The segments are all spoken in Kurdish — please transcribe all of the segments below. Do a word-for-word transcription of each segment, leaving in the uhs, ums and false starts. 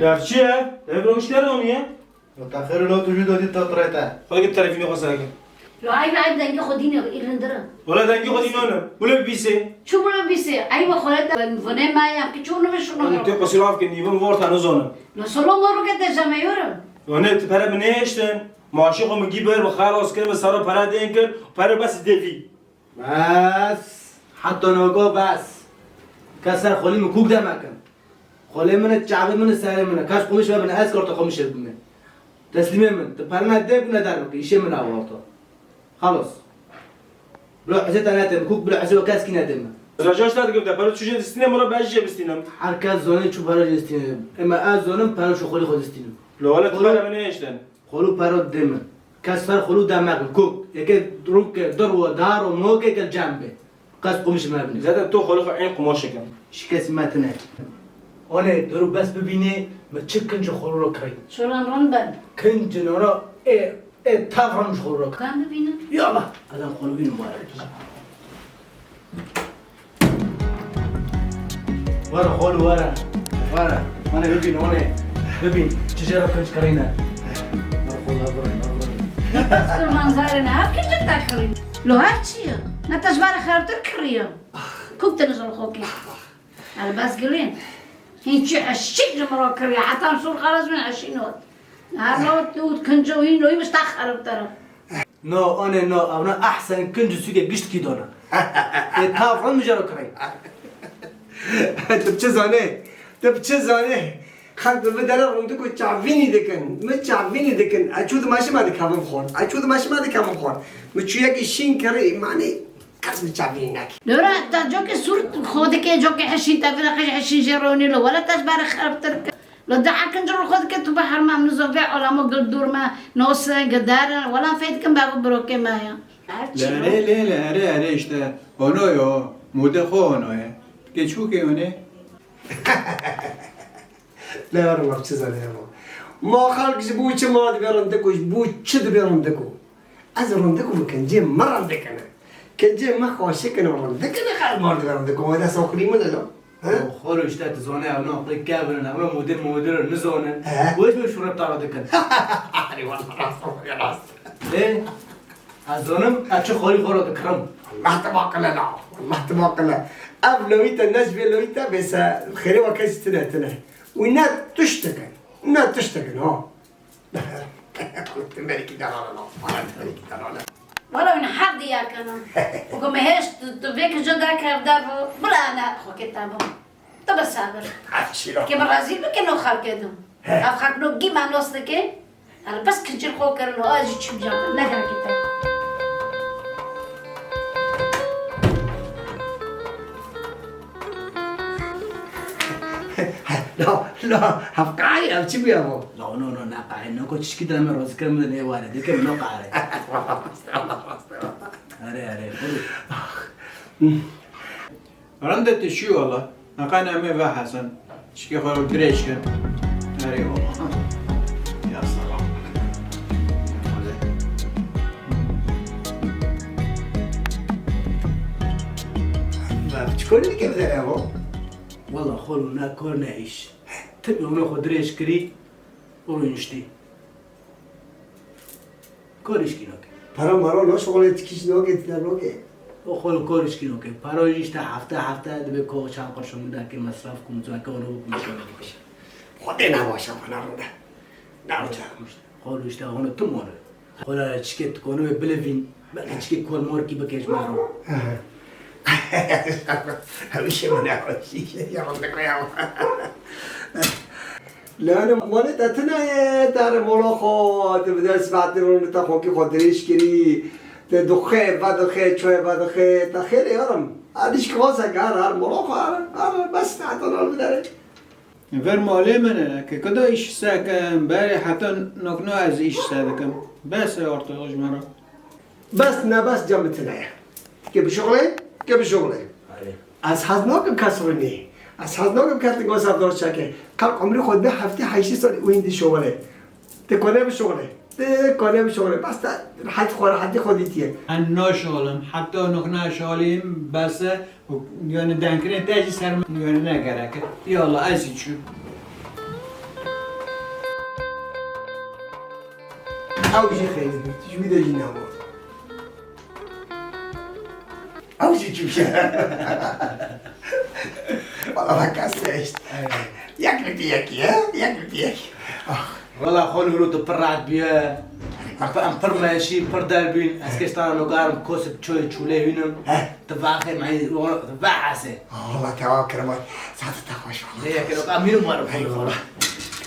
Ya çi ye? Ev rewş ne ronî ye? Lo te xêr lo tu jî dodî te tirete. Xwe git telefînê xwe seke. Lo ayb ayb dengê xwe dîne î lindir in. Wela dengê xwe dîne ne. Wile bîsê. Çi wile bîsê? Ayb xwe te vune ma ya ki çû ne şunu. Te qesî laf ke nîvin vorta nizonim. Lo solo moru ke te jame yorum. Lo ne ti pere min nehêştin. Maaşê xwe min gî ber bi xelas kir, min sero pere dên kir, pere bes devî. Bes. Heta nogo bes. Kes ser xolî min kûk demekin. Xolê min e, çavê min e, serê min e. Kes qumîş me bine, ez karta qumîşê bime. Teslîmê min. Ti perina dê bûne derbike, îşê min e warta. Xelas. Bila hesê te nedê min, kûk bila hesê we kes kî nedê min. Rajaş te dikim te, pero tu jê distîne min re, ben jê bistînim. Her kes zane çu pera jê distîne. Ema ez zanim, pera şu xolî xwe distînim. Lo wele tu pera min nehêştin. Xolû pero dê min. Kes ser xolû demek in. Kok. Yeke rûke, du ro, da ro, moke ke cem be. Qas qumîş me bine. Zaten to xolê xwe ên qumaşê kin. Şikes me tine. Olê, duru bes bibîne, me çi kinci xolû ro kirî. Şoran ron ben. Kinci nora, e, e, tavran xolû ro. Kan bibîne? Ya Allah. Adam xolû bînim var. Were xol were. Were. Mane bibîn, wane. Bibîn, çi jê re pinc kirîne. Were xol, were, were. Nasıl manzara ne? Hep kirî te kirî. Lo her çi ye? Ne te ji me re xerabtir kiriye. Kûk te nizam xokê. Elbas gilîn. Hîn çi eşik ji min re kiriye. Heta şûr xelas min eşînot. Her rot û kinco hîn loyî bişta xerabtir. No, anê no, ew ne ehsen kinc û sûkê giştkî dona. Ê tav rin mijaro kirey. Tu bi çi zanê? Tu bi çi zanê? Xelk bi vî dere rindik û çavînî dikin. Mi çavînî dikin. Ez çû dimaşî me dikevim xon. Ez çû dimaşî me dikevim xon. Mi çûyekî şîn kirî, manî kes mi çavînî nekî. Dora, te cokê sûr xo dikê, cokê heşîn te vira qij heşîn jê ronî lo. Wele te ji ber xerabtir kir. Li dehek in cir xwe dike tu be hermam nizo vê alamo gil dûr me, nos e, gidar e, welam fê dikim be bu birokê me ya. Her çi Lere, yo. Le, le, here, here işte. Ono yo. Mode xo ono ye. Geçu ke one. Ne var mı çi zane ya bu? Ma xalk ji bu çi ma dibe rindik û ji bu çi dibe rindik û? Ez rindik û kincê min rindik in. Kincê min xweşik in û rindik in, xelk mar dibe rindik û wede soxirî min e lo. He? Xolo işte tu zane ew ne qey kevin, ew ne mudir mudir nizonin. He. Wê ji şûre tara dikin. Erê wala rast, rast. Ê, ez zonim, ez çi xorî xoro dikirim. Allah te baqile la, Allah te baqile. Ev lewî te, ne ji vê lewî te bêse xêrê we kes tine, tine. Wî ne tişt dikin, ne tişt dikin ha. Tim berîkî delal e, tim berîkî delal e. Wala wî hevdî yakana. Û ku me hêşt tu, tu vê kijo derkev der bo, bila ne xwe kê te bo. Tu bi sabir. Hevşîro. Kê bi razî bike no xelkê din. He. Ev xelk no gî me nos dike. Hele bes kincir xwe kirin û ez jî çûm can. Ne gerek te. La, la, hevqayî, ev çi bûye bo? La, no, no, ne qayî, no, ko çişkî de me rozî kirin, min ê ware, dike min no qare. Erê, erê, buyur. Rinde tu şî wala. Neqan em ê ve Hesen. Çikê xwe dirêj kin. Erê wala. Ya selam. Çikorî dike bi derê bo? Wala xolo ne kor ne îş. Tim yewna xwe dirêj kirî û rûniştî. Kor îşkî nake. Para mara naşixulê, tikîş nake, tine nake. O xolo kor îşkî nake. Para jî işte hefte hefte dibe ko çar qirşo min dake mesraf kum, cake onu kum şöyle dike. Xwedê ne baş e, bana rinde. Ne baş e. Xolo işte onu tim onu. Xolo çike tu konu ve bilevin. Belki çike kor mor ki bike ji maro. Ew şey min ya, şey ya, rinde koya. Lê malê te tune ye, te re mola xwe, tu bi dest ve te rûnê te xwekî xwe dirêj kirî, te dixê, vedixê, çayê vedixê, te xêr ê yarim. Her tişkî xwe seke, her, her mola xwe, her, her, bes te heta nal bidere. Ver malê min e, ke kida îş sekim, berê heta nokna ez îş sedikim. Bes e orta ji me re. Bes nebes cem tine ye. Ke bişuxulê, ke bişuxulê. Erê. Ez hez nakim kes rûnî. Ez hez nakim kes li gor serdor çeke. Kalk umrê xwe dibe heftê heştê salî û hîn dişuxulê. Ti kone bişuxulê. Ti kone bişuxulê. Bes te rehet xwe, rehetî xwe dîtiye. Ez naşuxulim. Heta nokna şalîm bes e. Yani denkirê te jî ser min yani ne gerek e. Ya Allah, ez jî çûm. Ew jî xêr dibî, tu ji wî de jî nabo. Ew jî çûşe. Wala vaka seşt. Yek li yekî, he? Yek li yekî. Ah. Wala xwe nûro tu pir rahat bûye. Em pir meşî, pir derbîn. Ez kê ji te re nogarim kosik çoyê çûlê hînim. He. Tu vaxê me, tu vehesê. Ah, wala tewa kirim. Saet te xweş wala. Lê yekê noga mînim werim xwe. Eyvallah.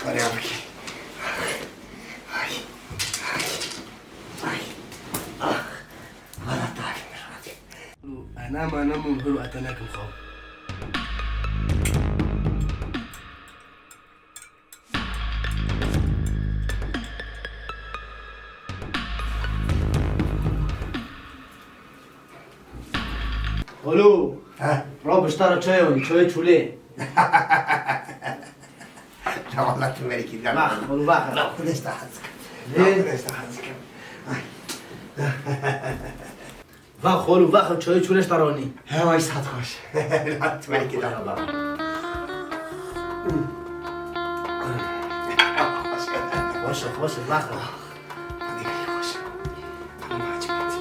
Kare bikî. Ay. Ay. Ay. Ah. Wala tavî min radî. Ana mana min hur ata nekim xwe. Xolo. He? Raw biştara çayan, çayê çûlê. La wala tu merikî de. Bak, xolo bak. La Xwedê ji te hez dikim. Lê? La Xwedê ji te hez dikim. Ay. Va xolo, va xo, çayê çûlê ji te re anî. He, vay saet xweş. La tu merikî de. Xweş e, xweş e, va xo. Hadi gel xweş. Hadi hacı hadi.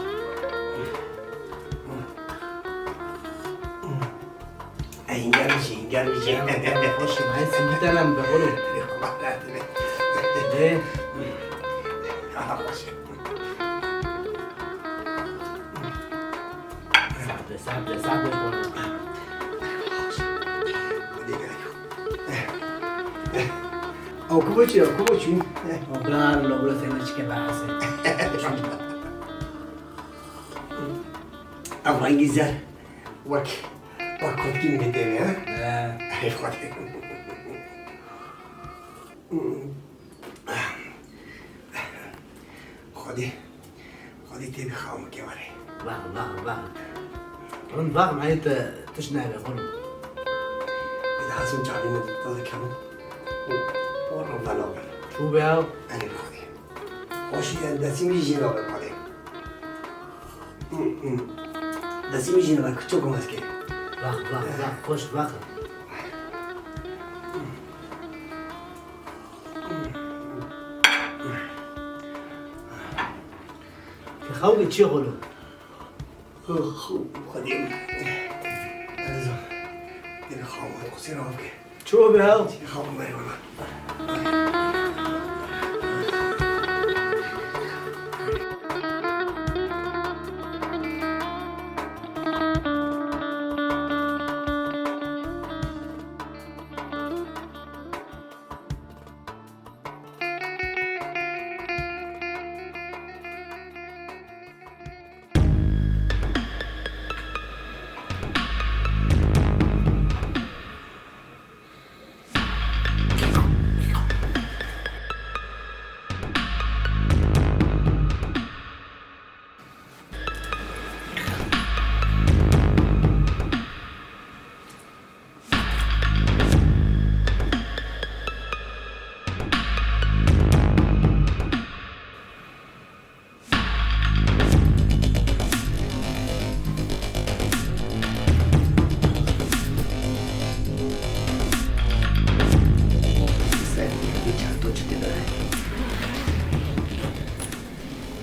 Ey, gel bir şey, gel bir şey. Xweş e, ben singî te nem be, oğlum. Allah razı olsun. Ne? Allah xweş. Sahte, sahte, sahte, oğlum. Hadi gel. Ew ku çi, ew ku çi? Bira, lo, bira, sen çike bahse. Ev rengî zer. Wek, wek kotkî min tê, ha? He. Ey Xwedê. Xwedê, Xwedê tê bixawim kê were. Vax, vax, vax. Rind vax, me te tişt nebe, xwin. Ê, dixwazim çavê min dikevin û, û rind velav bin. Çû be ew? Erê Xwedê. Xweşî ye, destî min jî nabe Xwedê. Destî min jî nabe, kiçok mezgê. Vax, vax, vax, xweş vax. Xew bi çi xolo? Xew, Xwedê min. Ez ê xew, xwesî rav ke. Ço be hew? Çi xew be wala.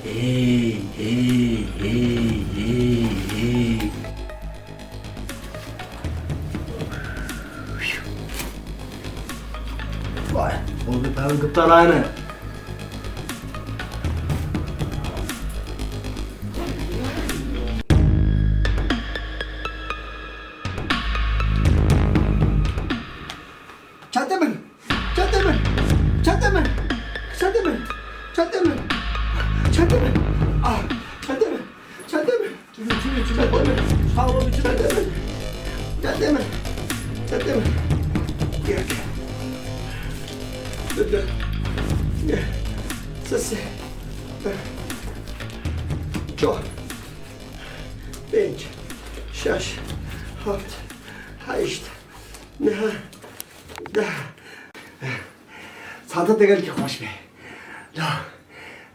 Hey, hey, hey, hey, hey. Vay, oldu, ben gıptalarını. Çatımın! Çatımın! Çatımın! Çatımın! Çatımın! Çatımın! Ah! Çatımın! Çatımın! Çatımın! Çatımın! Çatımın! Çatımın! Gel. Dur, dur. Gel. Sesi. Dur. Çok. Pênc, şeş, heft, heşt, neh, deh. Saeta te gelkî xweş be. La,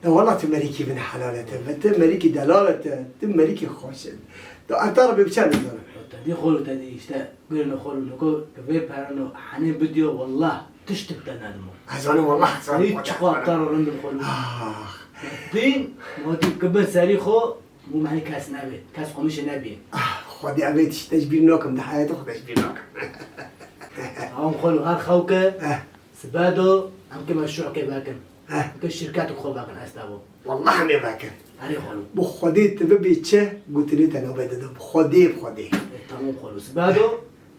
la wala tu merîkî min helal e te. Ve tu merîkî delal e te. Tu merîkî xweş e. Tu erta re bê biçe nizanim. Te dî xolo te dî işte. Gurino xolo niko ke vê perano henê bidiyo wallah tiştik te nedimo. Ez zanim wallah, ez zanim. Hiç çiqo aptal û rind im xolo. Ah, Dîn, ma tu kibir serî xwe, mû me kes nebê, kes qomîşê nebî. Ah, Xwedê, ev ê tişt te ji bîr nakim, di heyatê xwe de ji bîr nakim. Tamam xwelo, her xew ke, eh, sibedo, em ke meşrûkê vekin. Eh. Em ke şirket xwe vekin, hesta bo. Wallah em ê vekin. Erê xwelo. Bi Xwedê tu bibî çi, gotinê te nabê dide. Bi Xwedê, bi Xwedê. E, tamam xwelo. Sibedo,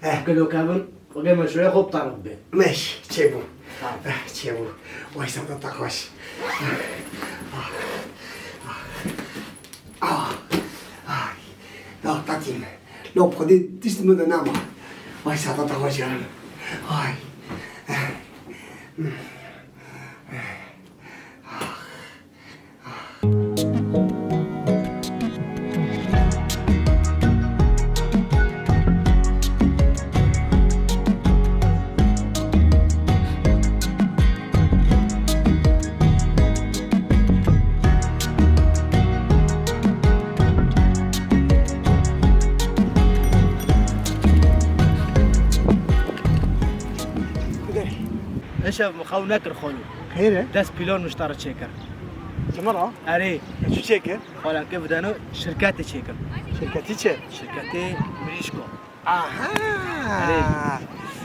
eh, em ke lokevin, xwe ke meşrûyê xwe bi te re bibê. Meş, çêbû. Tamam. Eh, çêbû. Way sata te xweş. Ah, ah, ah. Ah, ah. Ay, da qetî me. Lo bi Xwedê tişt min de nema. Vay sata te xweş yarim. Ay. Îşev min xew nekir xwelo. Xêr e? Dest pîlan min ji te re çêkir. Ji min re? Erê. Çi çêkir? Xwela ke vidano şirketê çêkir. Şirketî çi? Şirketê mirîşko. Aha! Erê.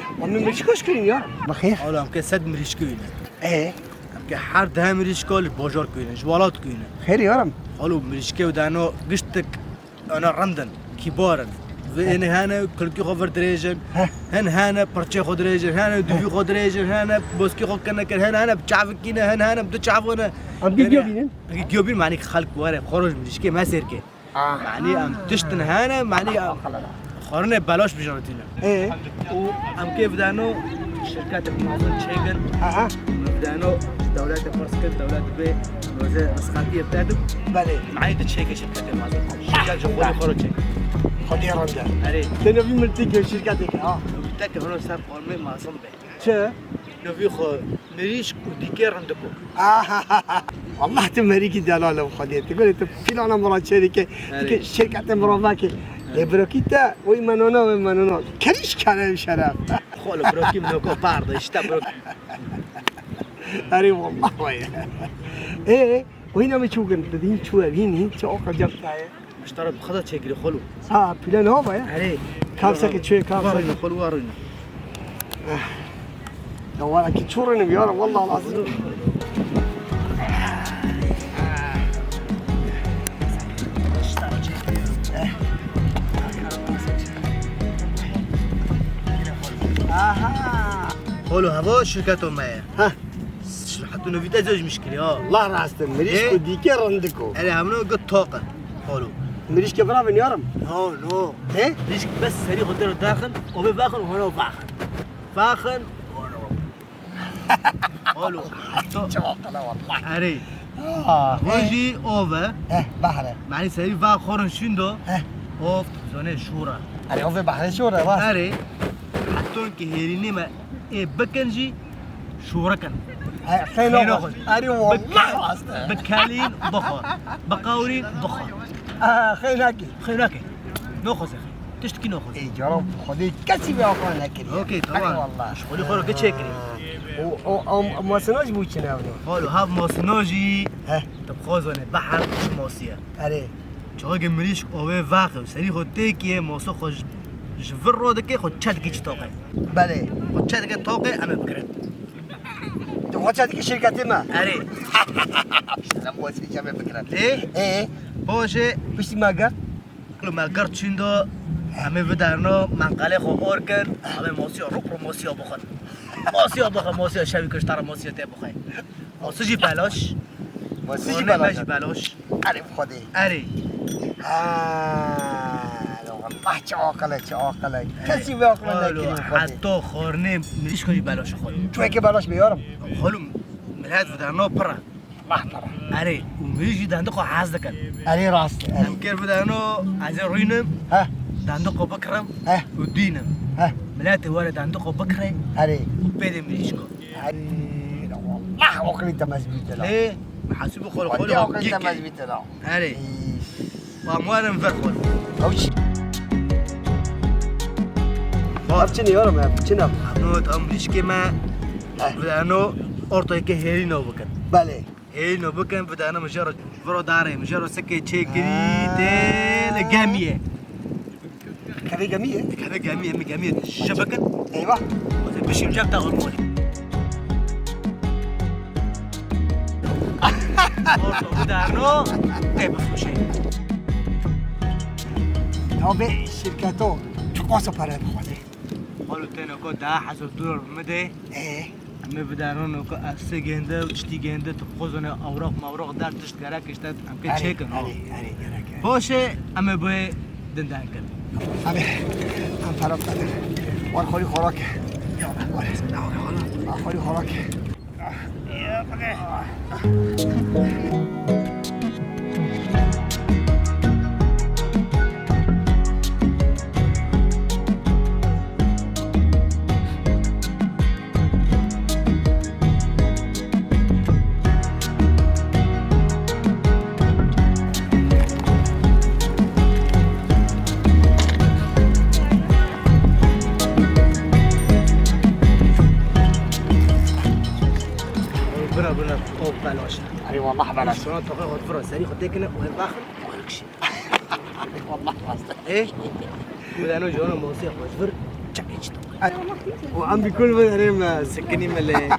Wan min mirîşko şikînin ya. Bi xêr. Ola em ke sed mirîşko îne. Ê? Em ke her deh mirîşko li bajar kuyne, ji welat kuyne. Xêr yarim. Xwelo mirîşkê û dano giştik, ana rind in, kîbar in. Vê, heh, ênê hene kulkî xwe vir dirêj in. Heh. Hin hene pirçê xwe dirêj in, hene dûvî xwe dirêj in, hene boskî xwe kine kir, hin hene bi çavikî ne, hin hene bi du çavo ne. Em giyo bînin? Giyo bîn, manî xelk were, xwe roj mirîşkê me sêr ke. Ah. Manî em tiştin hene, manî em xwarinê belaş bijartîne. Ê? Û em kê vidano şirketek mezin çêkin. Aha. Em vidano dewlete pirs kir, dewlet bê roze risqatiyê bide. Belê. Manî di çêke şirketê mezin. Şirket ji xwe xwe çêk. Xwedê rende. Erê. Te nevî min têke şirketeke, ha. Teke hino ser qormê mezin be. Çi? Novî xwe mirîşk û dîkê rindiko. Wallah tu merîkî delal e Xwedê. Tu gurê tu pîlana min re çêdike. Erê. Tu şirketê min re veke. Erê. Lê birokî te wî menona wê menona. Kerîş kere şeref. Xwelo birokî min oko pardo, işte birokî. Erê wallah wê. Ê, wîna min çûkin, didîn çû evîn, hîn çi oqa cem taye. Ji te re bi xwe de çêkirî xwelo. Ha, pîle ne hava ya? Erê. Kamseke çûyê, kamseke. Warîne xwelo, warîne. Ya wala ki çûrînim ya, wallah lazim. Aha. Xwelo heva şirketo me ye. Ha. Heta novî te zewc mişkilî ha. Allah rast e, mirîşk û dîkê rindiko. Erê, hemno got toqin. Xwelo. Mirîşkê bira vin yarim. No, no. He? Mirîşk bes serî xwe dero daxin, o bê vaxin, hono vaxin. Vaxin, hono. Xwelo. Çok akıllı wallah. Erê. Ah, vojî ov e. Eh, bahre. Manî serî va xorin şindo. Eh. Ov, zone şûra. Erê, ov bahre şûra, va. Erê. Heton ki hêrînê me ê bikin jî şûrikin. He, xeyna xweş. Erê, wallah rast e. Bikelîn bixwe. Biqawrîn bixwe. Ah, xeyna ki. Xeyna ki. Noxoze. Tiştkî noxoze. Ê, caran Xwedê kesî vê axa nekiriye. Okey, tamam. Erê, wallah. Ji xwelî xwe re çêkirî. O, o, am, masina jî bû çi ne evno? Xwelo, hav masina jî. He. Te bi xwe zane, behar ji masiye. Erê. Çaxê mirîşk ovê vaxe, serî xwe têkiye, masa xwe ji, ji vir ro dike, xwe çe dike çi toqe. Belê. Xwe çe dike toqe, em ê bikirin. Tu xwe çe dike şirketê me. Erê. Îşte, em xwe çe me bikirin. Ê? Ê? Baş e. Piştî me gel. Li me gir çîn do, em ê viderno, menqelê xwe or kir, em ê masiya rûk ro masiya bixwin. Masiya bixwe, masiya şevî kir ji te re masiya tê bixwe. Masi jî belaş. Masi jî belaş. Masi jî belaş. Erê bi Xwedê. Erê. Ha, Allah çi aqil e, çi aqil e. Erê. Kesî vê aqil nekiriye bi Xwedê. Heta xwarinê mirîşko jî belaş xwe. Çuwekê belaş bê yarim. Oğlum, millet viderno pir e. Mahtara. Erê, û mirî jî dendiqo hez dikin. Erê rast, erê. Em kir bideno, ez ê rûnim, heh, dendiqo bikirim, heh, û dînim. Heh. Miletê were dendiqo bikire, erê, û pê de mirîşko. Erê, wallah aqilî te mezbût e la. Lê, hesîbû xwe, xwe, wallah aqilî te mezbût e la. Erê. Îş. Wa muarim ver xwe. Ew çi? Ev çi ne yarim, ev çi ne? No, tam mirîşkê me, heh, bideno ortayê ke hêrî nav bikin. Belê. Ê, no bikin, vidana min jê re viro darê, min jê re sekê çêkirî, tê li gemiyê. Kevê gemiyê? Kevê gemiyê, min gemiyê şe bikin. Eyvah. Bişîm cem te hormonî. Orto bidarno, tê bifroşê. Ya vê şirketo çiqas pere dixwaze? Xalo, te noko daha hezar dolar bimide. Ee? Em ê bidarno noko ev sê gênde û tiştî gênde tu xozone awraq mawraq der tişt gerek işte em kê çêkin. Erê, erê, gerek e. Hoşe, em ê boyê dinden kin. Abi, em para bidin. War xorî xorak. War, war xorî xorak. Bira, bira, o belaş. Erê, wallah belaş. Şuna toxê xwe bira, serî xwe têkine û hevbaxin û hevkişî. Wallah rast. Ê? Bila no jona mosê xwe ji vir çekê çi toxê. Û em bi kul vir erê me sikinî me lê.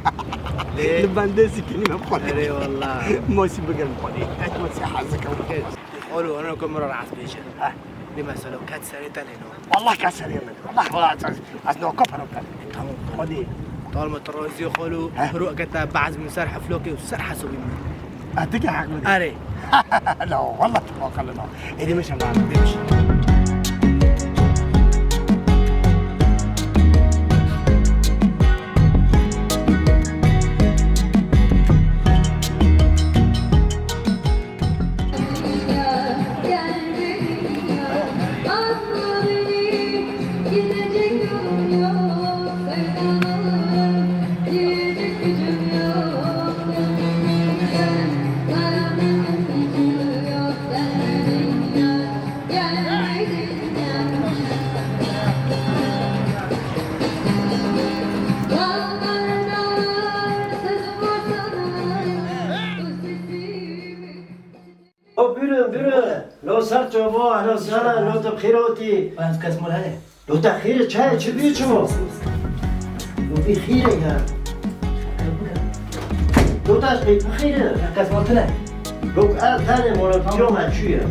Lê. Li bendê sikinî me xwe. Erê, wallah. Mosî bigirin xwe. Et mosî hazir kewke. Xalo, ana ku min re rahat bêje. Ha. Lê mesela ket serê te lê no. Wallah ket serê min. Wallah, wallah, ez, ez noko pere bidin. Tamam. Xwedî. Talma tu razî xalo, he? Piro eke te behs min ser heflokê û ser hesabî min. Ez dike heq min. Erê. La, wallah tu aqil na. Êdî min şema. Demiş. O, buyurun, buyurun. Lo ser çavo, ehlen sehlen, lo tu bi xêr hatî. Ben kes mol hene. Lo te xêr e, çay çi bî çimo? Lo bî xêr e ya. Lo te ez pey bi xêr e. Kes mol tine. Lo ev tane mol, tamam. Yo me çûye.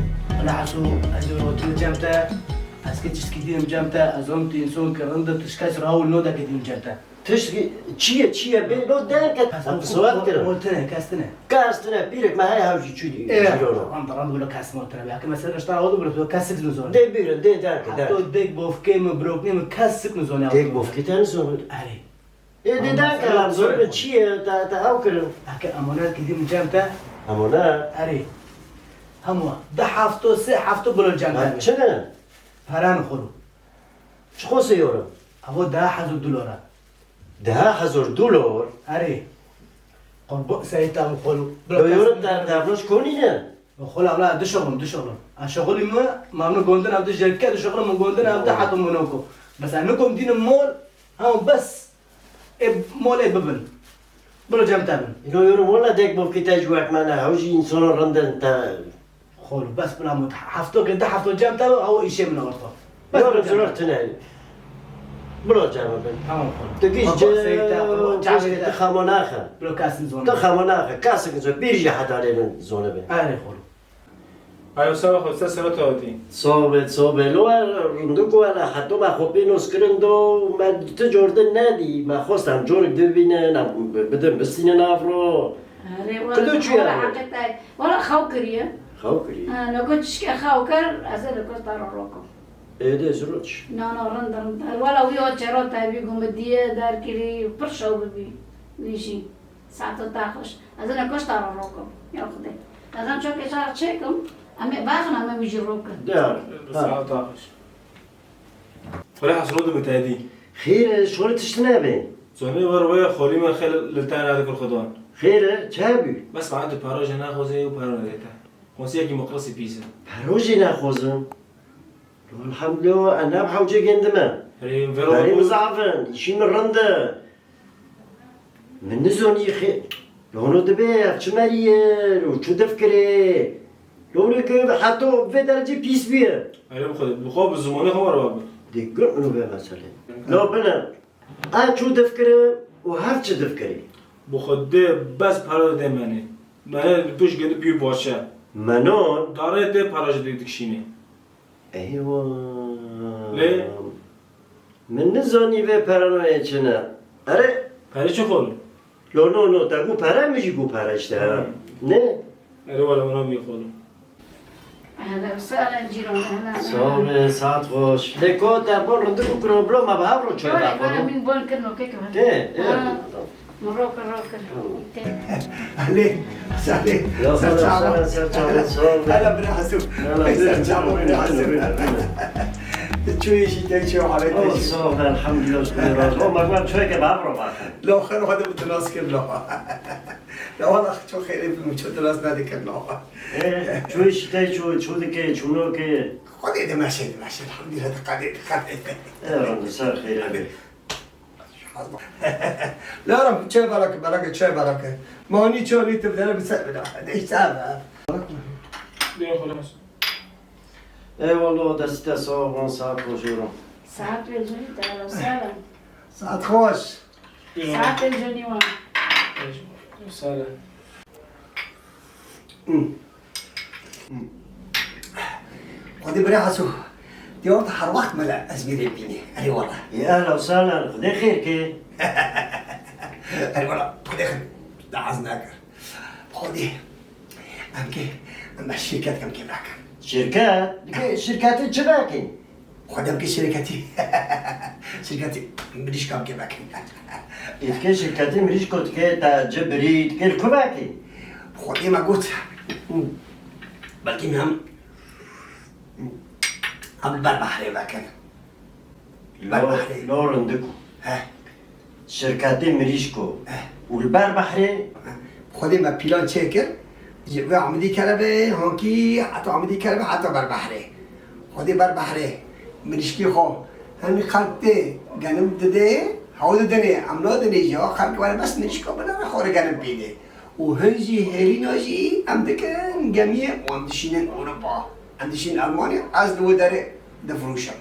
Ala hasu, ez yo tu cem te. Ez ke çiskî dînim cem te, ez om tu însan ke rind e, tu kes rahul no de ke dînim cem te. Tişt çi ye, çi ye, bê lo derket. Kes, em qiswet kirin. Mol tine, kes tine. Kes tine, pîrek me heye hev jî çû dî. Ê, jîroro. Ram da ram wilo kes mol tine. Belki mesela işte oldu bile kesik nizon. Dê bîrin, dê derket, derket. Hatta dek bofkê mi, broknê mi, kesik nizon. Dek bofkê te nizon. Erê. Ê, dê derket, em zor çi ye, te, te hev kirin. Eke emanet kidî mi cem te. Emanet? Erê. Hemû. De hafto, sê hafto bilo cem te. Çi ne? Paran xulu. Çi xosê yorim? Avo daha hezar dolara. Daha hezar dolar? Erê. Qurbo seyta xulu. Lo yorim te, te evroş konî ne? Xula, xula, dişoxlim, dişoxlim. A şoxulî mi, mamnu gondin ev di jerke, dişoxlim mi gondin ev di hato Monaco. Bes a nikom dînim mol, ha bes. Ê mol ê bibin. Bilo cem te bin. Îro yoro wala dek bofkê te ji wek me ne. Ew jî însanan rind in te. Xolo, bes bila mut. Hefto ke di hefto cem te bin, ew îşê min orto. Bes bilo cem te bin. Tine. Bilo cem bin. Tamam xolo. Tu giş ce, seyte, xolo, cem te. Tu xama naxe. Bilo kesin zon. Tu xama naxe. Kasik zon. Bir jî heta lê min zone bin. Erê xolo. Ayo, sağ ol, sen seret hatî. Sohbet, sohbet. Lo er rindiko er heta me xwe pê nos kirin do, me tu cor din nedî, me xwest em corik bibînin, em bidin bistînin avro. Erê, wala, Kudo çû wala ya? Heqîqet e. Wala xew kiriye. Xew kiriye. Ha, noko çişke xew kir, ez ê noko ji te re rokim. Ê de ji roç. Na, na, rind, rind. Wala wî o çero te bî gumidiyê derkirî, pir şew bibî. Wî jî. Saeto te xweş. Ez ê noko ji te re rokim. Ya Xwedê. Ez em çokê şer çêkim. Em ê baxin, em ê wî jî rokin. De. Saeto te xweş. Xwedê hesro dibite êdî. Xêr e, şorê tişt nebe. Zonê wer wê xolî me xêl li te re dikir xudan. Xêr e, çi hebû? Bes ma tu parojê naxwazê û paro nedê te. Xonsiyekî muqrisî pîs e. Parojê naxwazim? Elhamdülillah, ez ne bi hewcê gêndime. Erê, vero Berê bu- min zaf in, îşî min rind e. Min nizonî xê-, Hûn dibê ev çi merî ye û çi difkirê? Lorê ke heta vê derecê pîs bûye. Erê bi xwe, bi xwe bi zimanê xwe were bibe. Dê gir û vê meselê. La bine. A çû difkire û her çi difkirî. Bi xwe dê bes pere dê menê. Menê li pêş gelî bî baş e. Menon. Darê dê pere ji dê dikişînê. Eywa. Lê? Min nizanî vê peranoyê çi ne. Erê? Perê çi xwar? Lo, no, no, te got pere, min jî got pere işte, ha. Hmm. Ne? Erê wele, wana bî xwar. Ehlen sehlen cîran, ehlen sehlen. Sağ ol, saat hoş. Lê ko te bo rindik û kuro, bilo me bi hev ro çay vexwaro. Min bon kirno kek. Tê, ha. Rokir, rokir. Elê, Salê. Ya, ser çavan. Ser çavan, sağ ol. Hele bira Hasu. Hele, ser çavan bira Hasu. Çûyî jî te çû, halê te çû. Sağ ol, elhamdülillah, şükür razı. O, me çayke bavro bak. Lo, xer, hadi bu nas kir, lo. Lo, wala, çok xeyrê bi, çok nas ne dikir, lo. E, çûyî jî te çû, çû dike, çûno ke. Xwedê dimeşe, dimeşe, elhamdülillah, diqedê, diqedê. E, rondu ser xeyre be. Laram, çay barake, barake, çay barake. Mani çay nî tu dere bi ser bida. Neyse abi. Diyor, xulasa. Eyvallah, destê te sağ ol, saat hoş ol. Saat ve cüri de, sağ ol. Saat hoş. Saat ve cüri var. Sağ ol. Xwedê bira Haso, diyar te her wext mele ez bîrê bînî. Erê wala. Ê ehla û sehla, Xwedê xêr ke. Erê wala, Xwedê xêr. Da ez nakir. Xwedê. Em ke, em be şirket kem ke nakin. Şirket? Dike şirketê çi vekin? Xwedê bike şirketî. Şirketî mirîşka bike vekin. Ê dike şirketî mirîşko dike te ci birî dike li ku vekî? Xwedê me got. Belkî em, em li ber behrê vekin. Ber behrê. Lo rindik o. He. Şirketê mirîşko. Eh. Û li ber behrê? Xwedê me pîlan çêkir. Ji vê Amidî kerebe, hankî heta Amidî kerebe, heta ber behrê. Xwedê ber behrê. Mirîşkî xwe. Hemî xelk tê, genim didê, hew didinê, em nadinê jî, xelk were bes mirîşko binere, xwe re genim pîdê. Û hin jî hêlîna jî em dikin gemiyê û em dişînin Ewropa. Em dişînin Elmanya, ez li wê derê difirûşim.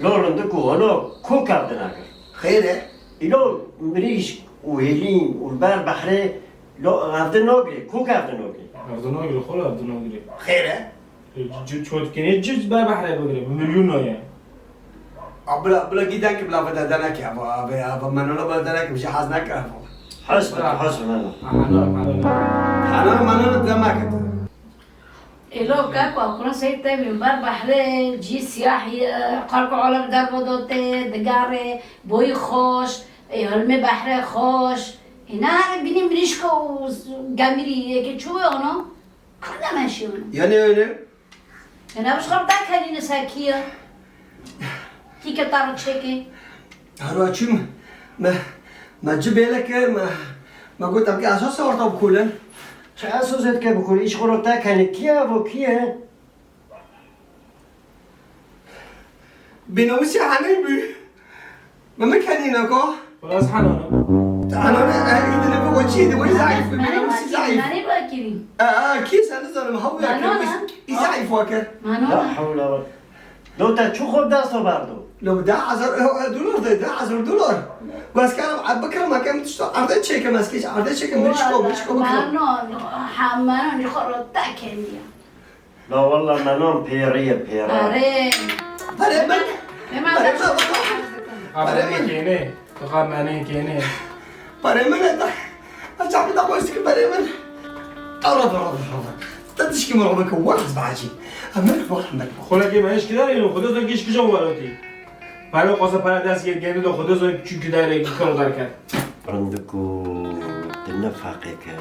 Lo rindik û holo ku kevdina kir? Xêr e? Îlo mirîşk û hêlîn û li ber behrê lo hevdin nagirê, ku kevdin nagirê? Hevdin nagirê, xolo hevdin nagirê. Xêr e? Cî, çi dikinê, cî ber behrê bigirê, bi milyona ye. A, bila, bila gî denke bila vede deneke, ava, ava, ava, menolo bila deneke, ji haz neke, ava. Hasbe, hasbe, meno. Aha, no, meno. Meno, meno, demeke. Êlo keko, Kur'an Seyyid Tevî, ber behrê cî siyah ye, xelk alem dervo do tê, digarê, boyî xweş, ê, hilmê behrê xweş. Ê, ne herê bînî mirîşko û gemirî, yekê çû wê ono? Kur nemeşî ono? Yanî öyle. Ê, ne bi ji xwe re dakenîne ser kî ye? Kî ke te re çêkê? Her wa çûm, me, me ci bêle kir, me, me got, em ke esas orta bikulin. Çi esas et ke bikulin? Îş xwe re te kenî. Kî ye evo, kî ye? Bênamûsî Henê bû. Me min kenî nako. Wala ez Henan im. Te Henan e, e, îdine bi we çi, di we zayıf, bênamûsî zayıf. Nane bakirî. E, e, kî sen nizanim, hew ya kir, î zayıf wa kir. La hewla. Lo te çi xwe dest xwe berdo? Lo deh hezar, e, e, dolar de, deh hezar dolar. Bes karim, e, bikirim, e, kem tişta erde çekim, ez keç erde çekim, mirişko, mirişko bikirim. Mano, ha, mano, ni xwe ro te keniya. La walla me nan pêrê ye, pêre. Pere. Pere min. Pere min. Pere min. Kêne. Tu xwe menê kêne. Pere min e. Ez çaxî da boş dikim pere min. Ara, ara, ara. Te tişkî min rebe ke waz bahçî. Emin bak, emin bak. Xulekê me eşkidar êno, Xwedê zor giş kijan warotî. Pere xwasa pere dest gel gel do Xwedê zor çünkü dare kar derket. Rindik û tu ne feqê ke.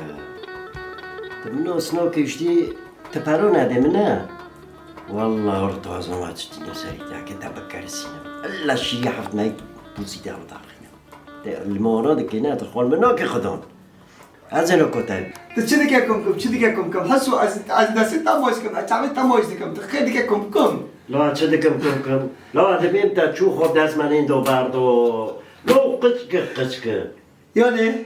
Tu min osno ke işte. Ti pero nedê min e? Walla ortazan wa çitîne serî te ke te bikerisîne. Ella şîrî heft mey pûsî te daxîne. Te limona dikine, te xwal min nake xidan. Ez ê nako te. Ti çi dike kum kum, çi dike kum kum? Hesu ez, ez destê te moz kim, ez çavê te moz dikim. Ti xêr dike kum kum. La çi dikim kum kum? La dibêm te çû xwe dest me nêndo berdo. Lo qiçki qiçki. Yani?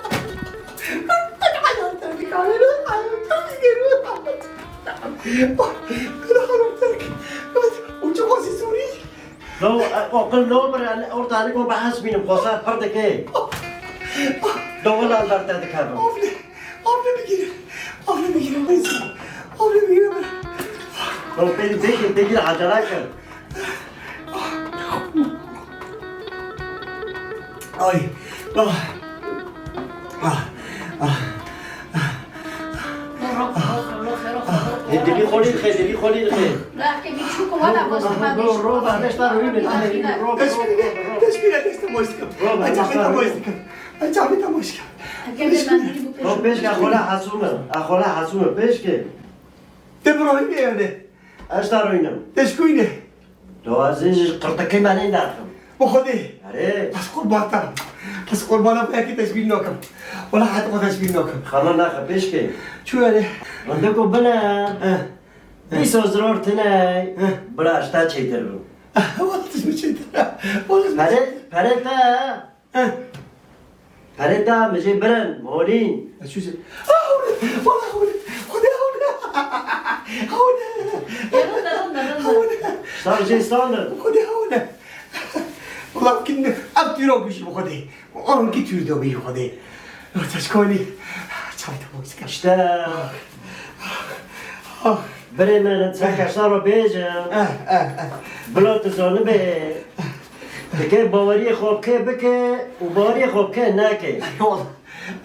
Hayatım bir kahve, hayatım bir kahve. Hayatım bir kahve. Uçuk o sisuri. Lo, aqil lo bir ortalık o bahs binim, kosa pardaki. Do wala ber te dikevim. Afle, afle bigire. Afle bigire, neyse. Afle bigire. Lo, peki, peki, peki, acele kir. Ay. Ah. Ah. Ah. Hê, dilî xolî dixê, dilî xolî dixê. Ro, ro, ro, ro, beşta rûnê, ro, ro, ro. Teşbîre, teşbîre, teşbîre, teşbîre, teşbîre. Ro, beşta rûnê. Ro, pêşke, xola hesûme, a xola hesûme, pêşke. Te bi rohî bê yani. Ez ta roynim. Te ji ku ne? Do ez ji qirtikê me neydaxim. Bi Xwedê. Erê. Ez qurbana. Ez qurbana vê yekê teşbîh nakim. Wala heta xwe teşbîh nakim. Xana naxe pêşkê. Çu yani? Rindik û bine. He. Dîsa zirar tine. He. Bira ez ta çêtir bim. Wala tu ji min çêtir. Wala tu ji min Pere, pere te. He. Perê te, min jê birin, holîn. Ez çû se-, ah, hewle, wala hewle, Xwedê hewle. Hewle. Rinde, rinde, rinde. Hewle. Şar jê standin. Xwedê hewle. Wala kin ev tîro bijî bi Xwedê. An ki tîr de bijî Xwedê. Teşkanî. Çay te boş kir. İşte. Ah. Birê min, çend keşa ro bêjim. Eh, eh, eh. Bila tu zanibê, dike baweriyê xwe bi kê bike û baweriyê xwe bi kê neke. Erê wallah.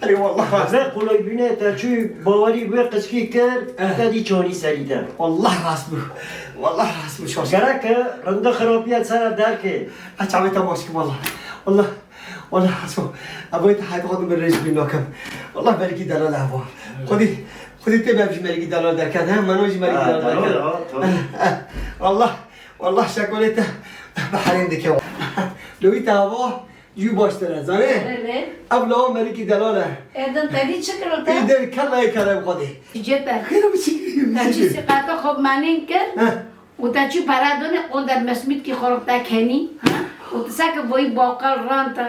Erê wallah rast. Ve qulaybînê te çû bawerî wê qiskî kir, eh, te dî çanî serî de. Wallah rast bû. Wallah rast bû, şaş. Gerek e, rinde xirapiye ser ev derkê. A çavê te baş ki wallah. Wallah. Wala Haso, avoyê te heta xwe min rêj bî nakim. Wala melîkî delal ava. Xwedî, xwedî tê bevjî melîkî delal derket, he? Mano jî melîkî delal derket. Ha, delal, ha, tamam. Eh, eh. Wala, wala şekolê te beherên dike. Lewî te ava, jû baştir e, zanê? Erê, erê. Ev lawa melîkî delal e. Êdin te dî çi kiro te? Êdin kela yê kere bi Xwedê. Cê te. Xêr bi çi kirî? Te çi siqata xwe bi menên kir? Heh. û te çû pere donê, qonder mesmîtkî xwe rixte kenî, ha? Û tu seke voyî baqel ran te û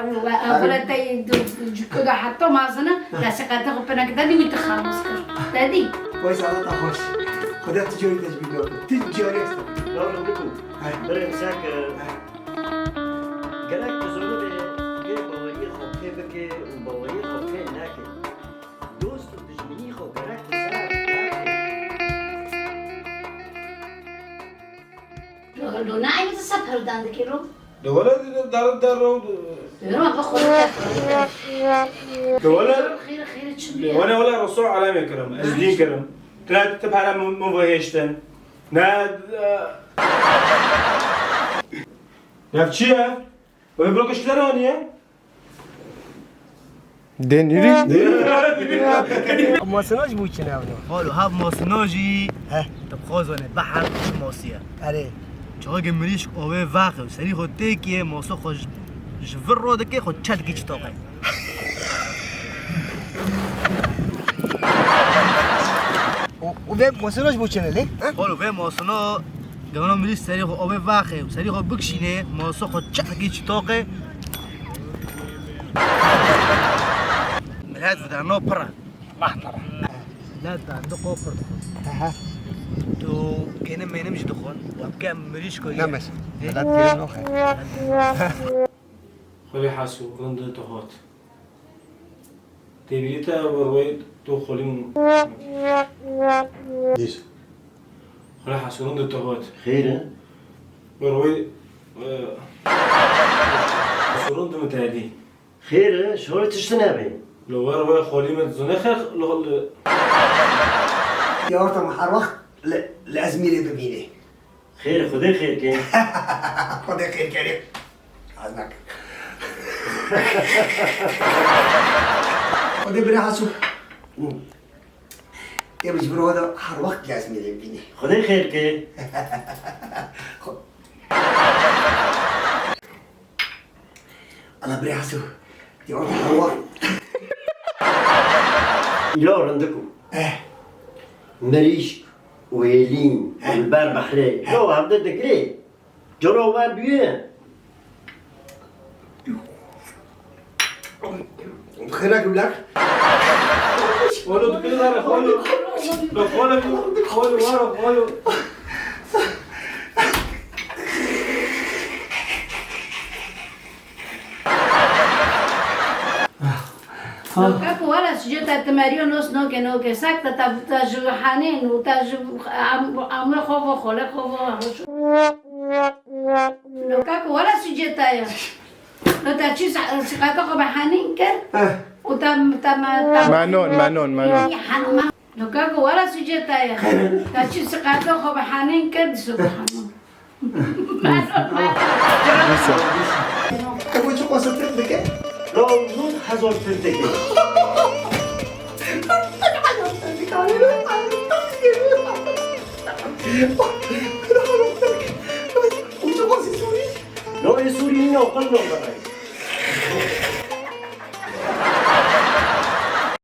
evle te yê du, du, ciko de heta mezin e, te siqete xwe pêneke te dî wî tu xelas kir. Te dî? Vay sana da hoş. Xwedê tu carî tecbîr yok. Tu carî esta. Ya Rindik û. He. Birê min seke, he, gerek tu zanibê, kê baweriyê xwe kê bike û baweriyê xwe kê neke. Dost û dijminî xwe gerek bi ser nake. Lo, lo, ne eynî tu se perdan dikî lo? De wele de, de, de, de, ro, de. Ro, be xwe de. De wele. Xêr, xêr, çi bî? De wele, wele, Resul alemê kirim. Ez dîn kirim. Tira tu pere min, min vihêştin. Ne, e, ne çi ye? Wê biro kiştler aniye? Dê nîrî? Masina jî bû çi ne evno? Xalo, hev masina jî. He. Tu bi xwe zanî, behar çi masiye. Erê. Çaxê mirîşk avê vexe, serî xwe têkiye, masa xwe ji, ji vir ro dike, xwe çe dike çi taqe. Û, û vê mosino ji bo çi ne lê? Ha? Xolo, vê mosino, gewna mirî serê xwe avê vaxê û serê xwe bikişînê, moso xwe çekekî çi toqê. Millet vidarno pir e. Vah pir e. Millet vidarno qo pir dixwe. Aha. Tu kênim mênim jî dixwe. Wa bike mirîşko ye. Ne mes. Ê? Millet kênim noxe. Xwelê Hasû, rind tu hot. Têbîrî te werwey tu xolî min. Dîs. Xwelê Hasû, rind tu hot. Xêr e? Werwey, e, Hasû, rind min te dî. Xêr e, şorê tiştin hebê. Li werwey xolî min zû nexer, li, li. Ya orta me her wext li, li Ezmîrê bibînê. Xêr, Xwedê xêr ke. Xwedê xêr kerê. Az nakim. Xwedê bira Hasû. Ê min ji vir wada her wext lazimî lê bînî. Xwedê xêr ke. Xwe- Ala birê Hasû. Ya orta her wext. Îro rindik o. Eh. Mirîşk û hêlîn û li ber behrê. Yo hevdî digirê. Canawer bûye. Xêra kim lak? Oğlum, kızlar, oğlum. Bak, oğlum, oğlum, var, oğlum. Noka ku were sicê te timeriyo nos noke noke sak te te te ji hanên û te ji am-, amre xwe vo xole xwe vo hoş. Noka ku were sicê te ye. No te çi sa-, siqata xwe be hanên kir. Eh. Û te, te me, te Manon, manon, manon. Hanoma. Noka ku were sicê te ye. Te çi siqata xwe be hanên kir, subhanallah. Neyse. Ev çi qasir tir dike? Raw nod hezar tir dike. No, ê Sûrî nîne, qul no bere.